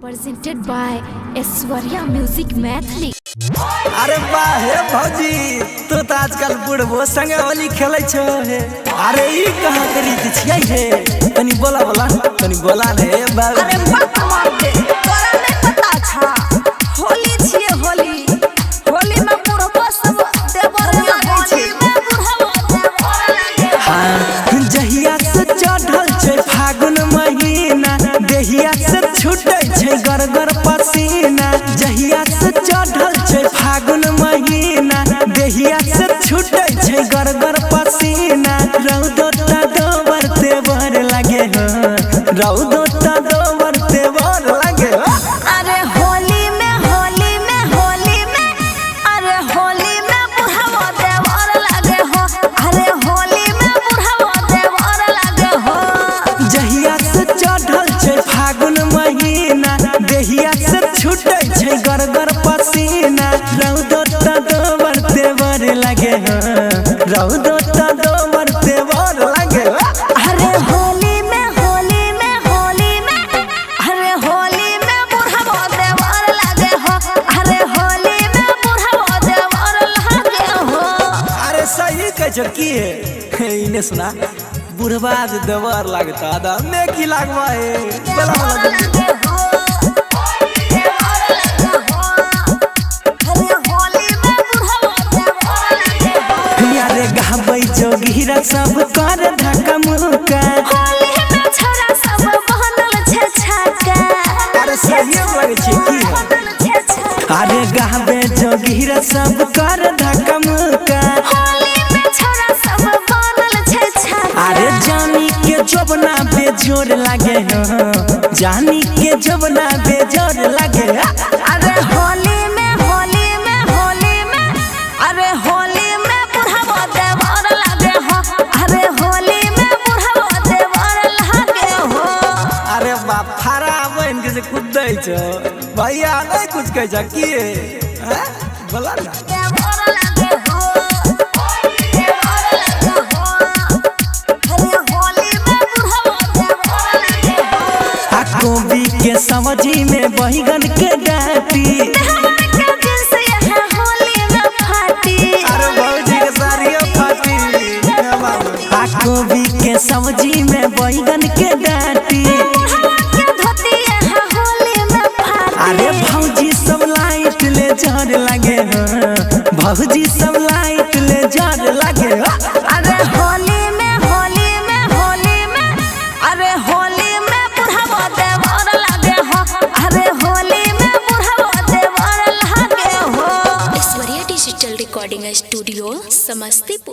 Presented by Aishwarya Music Maithili. अरे वाह हे भौजी, तू तो आजकल बुढ़बो संगे होली खेलै छो हे। अरे ई कहाँ के रीत छियै हे? तनी बोला बोला, तनी बोला ने हे बाबू। अरे बाप मार दे, तोरा नहीं पता छा। होली छिए होली, होली में बुढ़बो सब देवर लागै छै। हाँ, जहिया से चढ़ल छै फागुन महीना, देहिया से छूटै छै गरगर पसीना। जहिया से चढ़ल छै फागुन महीना, देहिया से छूटै छै गरगर पसीना। रौदो त दोबर तेवर लागे हो, रौदो त दोबर तेवर लागे हो। अरे होली में, होली में, होली में, अरे होली में बुढ़वा देवर लागे हो। अरे होली में बुढ़वा देवर लागे हो। जहिया से चढ़ल छै फागुन महीना, देहिया से छूटै छै गरगर पसीना। रौदो त दोबर तेवर लागे हो, रौदो त दोबर तेवर लागे हो। अरे होली में, होली में, होली में, अरे होली में बुढ़वा देवर लागे हो। अरे होली में बुढ़वा देवर लागे हो। अरे सही कहै छौ की हे? इने सुना, बुढ़वा जे देवर लागता आदा में की लागबा हे? बोला बोला जल्दी। लागे हो, देवर लागे हो। अरे होली में बुढ़वा देवर लागे हो। यारे गाबै जोगिरा सब कर धक्का मुक्का। होली में छोरा सब बनल छै छक्का। अरे सही लगै छै की हे? बनल छै छक्का। अरे गाबे जोगिरा सब कर धक्का मुक्का। होली में छोरा सब बनल छै छक्का। अरे जानी के जोबना बेजोर लागे हो, जानी के जोबना बेजोर लागे हो। अरे होली में, होली में, होली में, अरे होली में बुढ़वा देवर लागे हो। अरे होली में बुढ़वा देवर लागे हो। अरे बाप, फारा बन के जे कुदै छौ भैया, नहीं कुछ कहै छ की हे? हैं? बोला ना। देवर लागे हो, देवर लागे हो। अरे होली में बुढ़वा देवर लागे हो। आ कोबी के सब्जी में बैगन के डाटी। देवर के जींस यहाँ होली में फाटी। अरे भौजी के साड़ियो फाटी। आ कोबी के सब्जी में बैगन के डाटी। बुढ़वा के धोती यहाँ होली में फाटी। अरे भौजी सब लाइट ले जर लागे हो, भौजी सब लाइट ले जर लागे हो। अरे होली में, होली में, होली में, अरे होली में बुढ़वा देवर लागे हो। अरे होली में बुढ़वा देवर लागे हो। Aishwarya digital recording studio, Samastipur.